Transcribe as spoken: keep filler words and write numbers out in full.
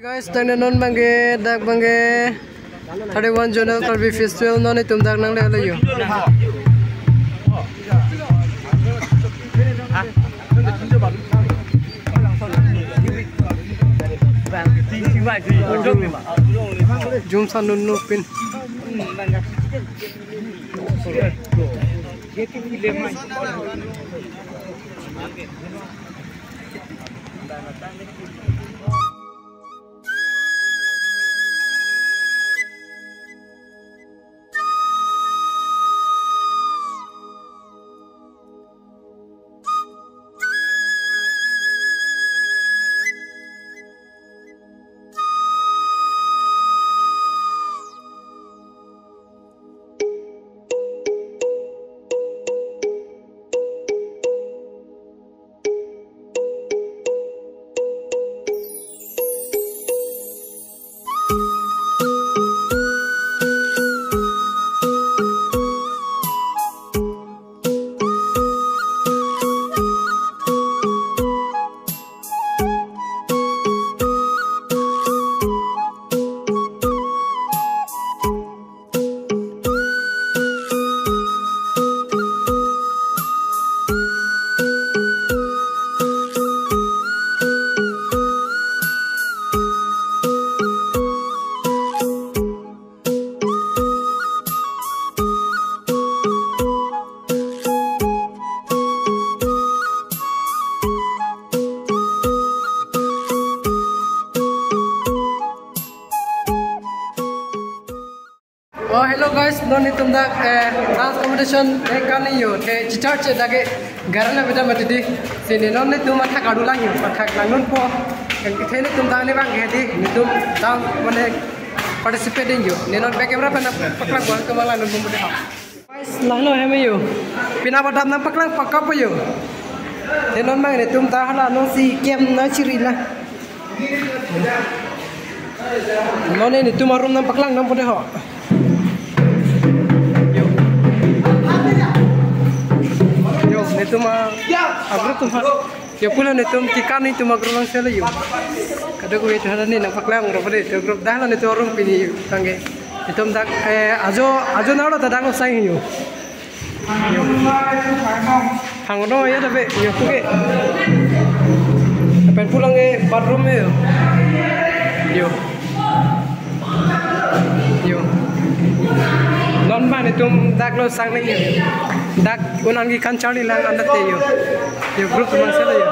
Guys, tangte non abangke, dak abangke thirty-one Zonal Karbi Festival non netum dak nanglelo yo. Jum sa nunu pin. Oh, hello guys, non netum dak, eh, dance competition, eh, kali yo, the teacher che dak ke garana beda mati di. Sini non netum athak adu lang yo, athak lang non po. Yang kita netum dak ni bang ke di, netum dance mane participate yo. Ne non back camera pen paklang buang ke malang non bumbu deh. Guys, lahelo hem yo. Pina badam nangpaklang pakap yo. Ne non bang netum ta hala non si kem na chiri la. Non netum arum nangpaklang nangpo deh ho. Yo. Yo, netum a, a group atum ha. Yo, pulo netum kikan netum a group nangchelo yo. Kadokave hala ne nangpaklang ro pade to group dak hala netum arum pini yo tangke. Netum dak, eh, ajo, ajo nalo ta dak lo sang yo. Yo. Hang no ya tapi yo puke. Pen pulang ke bathroom yo. Yo. Yo. Non bang netum dak lo sang ne yo. Dak un-an kikan charli lang anat te yo. Yo group atum nangchelo yo.